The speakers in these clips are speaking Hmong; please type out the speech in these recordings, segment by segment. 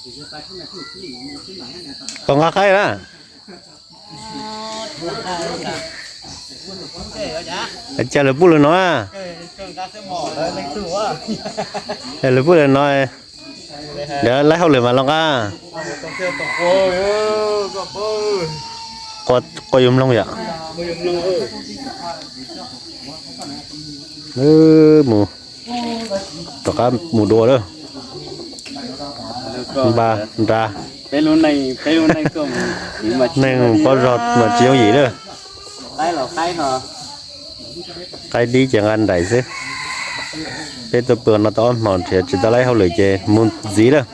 Koj nqa qaib na. Cas lawv pub lawv no? Lawv pub lawv no. Lawv laib hauj lwm mas los nqa. Quaj yuav mloog yom. Mus, rov qab mus dua lawm. Npaj nra. Neeg pob zog mas tsis yooj yim lawm. Qaib dib ces nqa nraim xwb. Peb tuaj pw no tau ob hmos nrhiav tsis tau laib hauj lwm ces mus ntxiv lawm.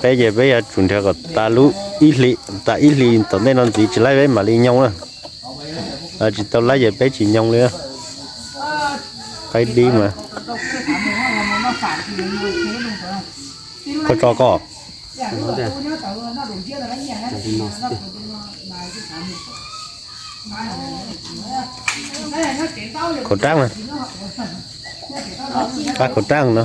Peb ces peb yuav tsum nrhiav kom tas lub ib hlis, tas ib hlis tom ntej no ntxiv tsis laib peb mam li nyoo na. Tsis tau laib ces peb tsis nyoo li. Qaib dib mas. Koj tso koj. Khẩu trang mà. Pab khẩu trang no.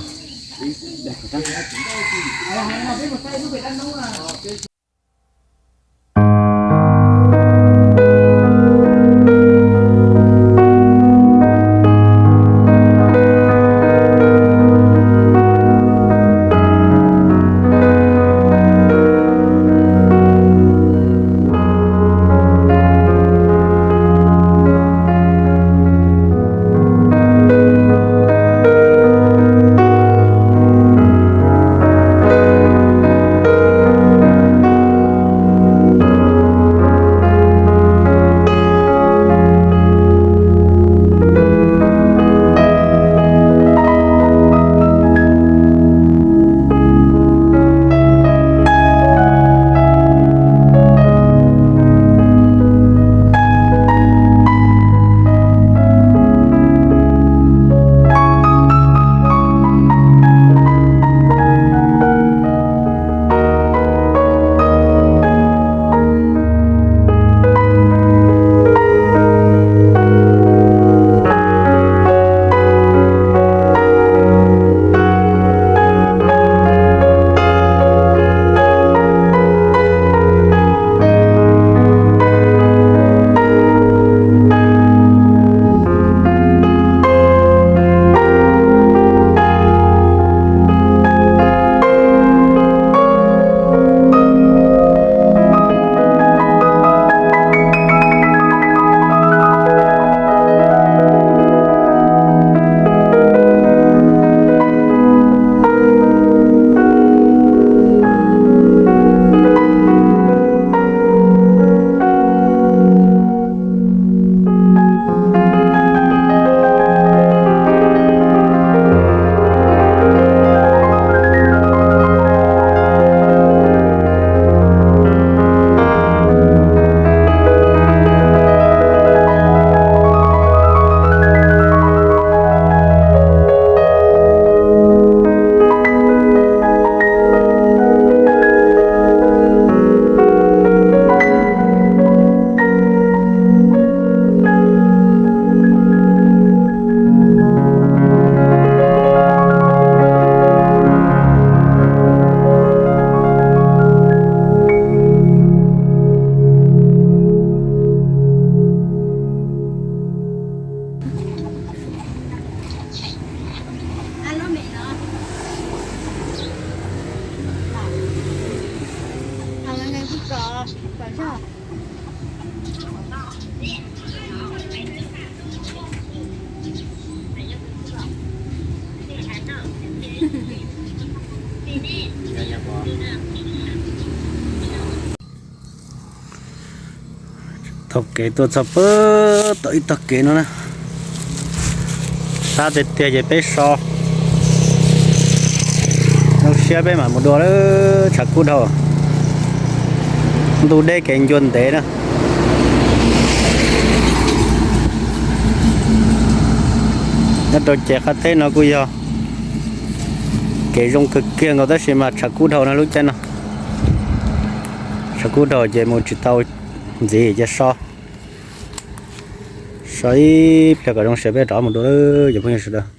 Taug kev tuaj txog pem tom ib tog kev no na. Sab tiag tiag ces peb so zoo siab peb mam mus dua lawm. Tshav kub dhau, ntuj deb kev ncua ntev na. Nyob rau ces qab teb no kuj yog kev zoo kawg kiag nkaus tab sis mas tshav kub dhau no lub caij no. Tshav kub dhau ces mus tsis tau ntxiv ces so, so ib pliag kom zoo siav peb rov mus dua lawm cov phooj ywg sawv daws.